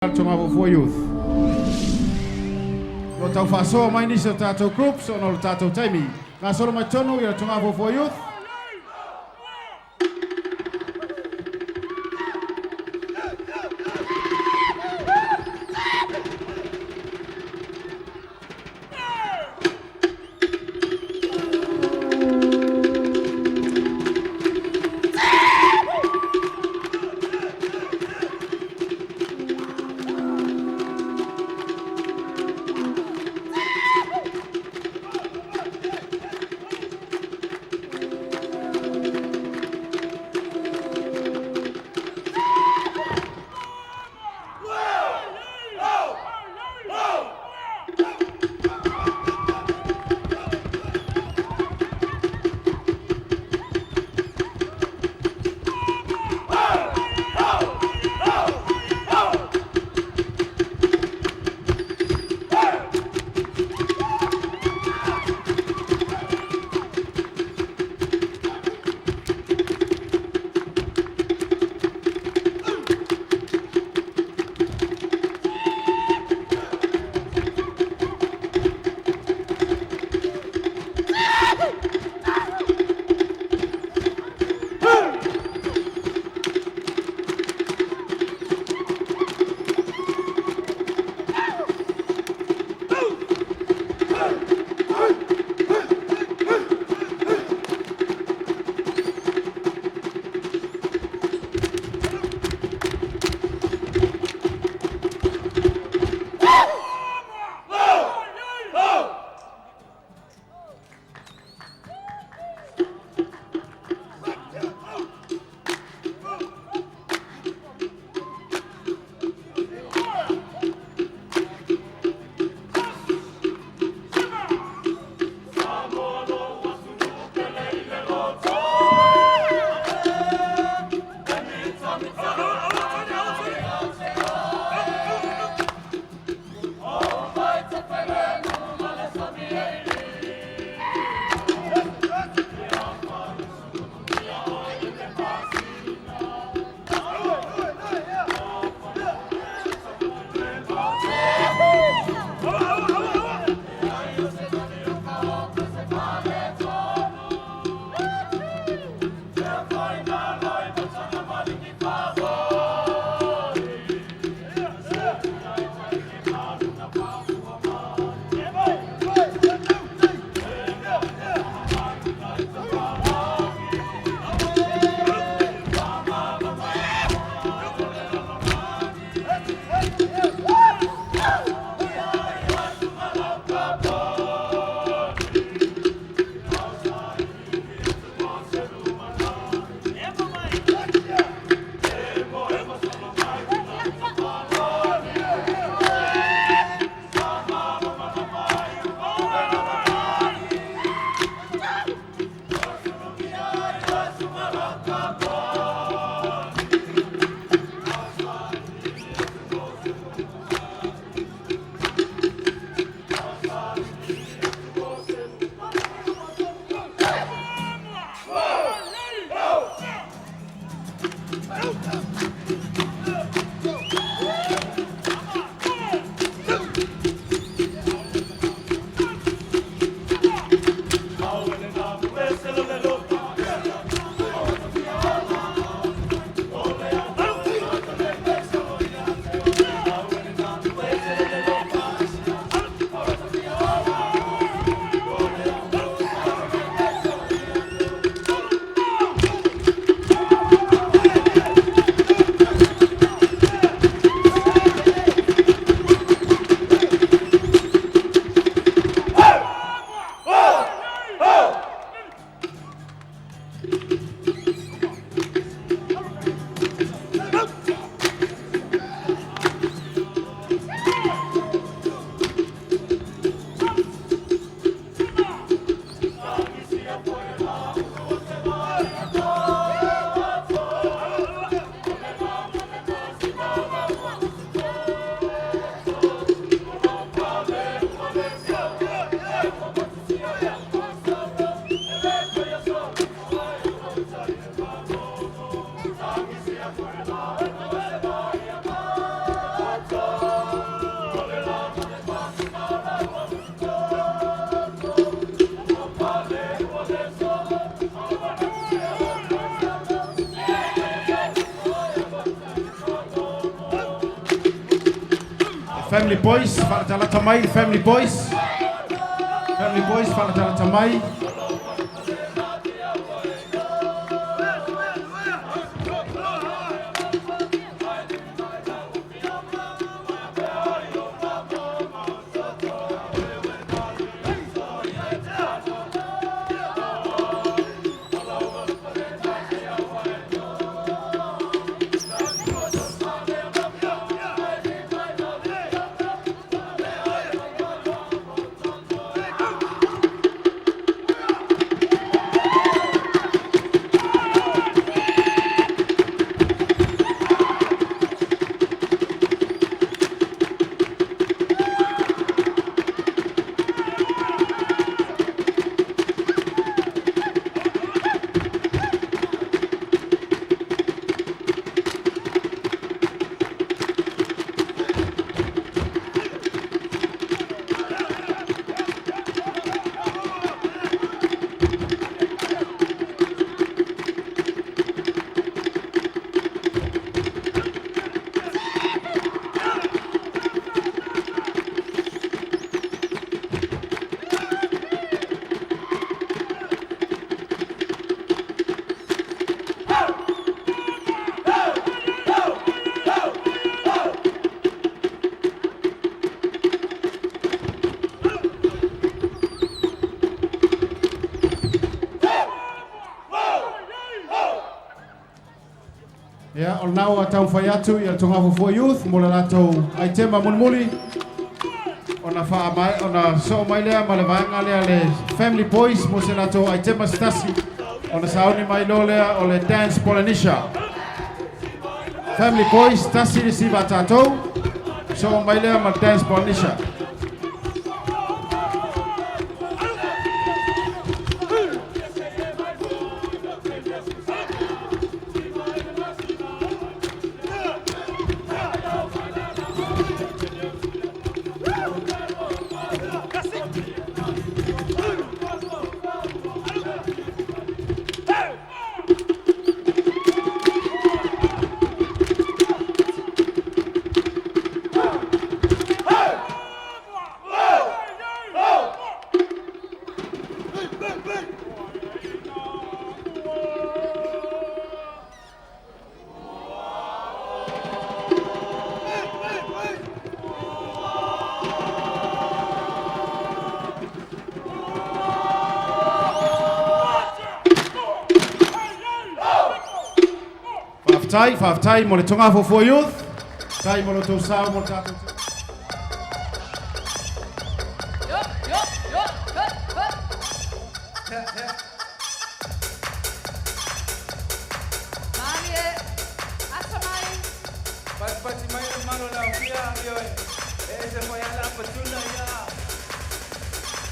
Toga Youth. O tau faasoa mai nisi o tatou groups ona o le tatou taimi. Gasolo mai totonu ia Toga Youth. Family Boys, fa'alatalata mai Family Boys. Family Boys, fa'alatalata mai. Ia, o lenā ua taumafai atu ia le Togafofua Youth mo le latou aitema mulimuli ona faamaea ona soo mai lea ma le vaega lea le Family Boys mo se latou aitema se tasi ona sauni mai loa lea o le Dance Polynesia. Family Boys, tasi le isi vaa tatou, soo mai lea ma le Dance Polynesia. Faafetai, faafetai mo le Togafofua Youth. Faafetai mo lo outou sao mo le tatou. Malie, ata mai. Patipati mai le malo la fia ioe. E se foi ala patuna ia.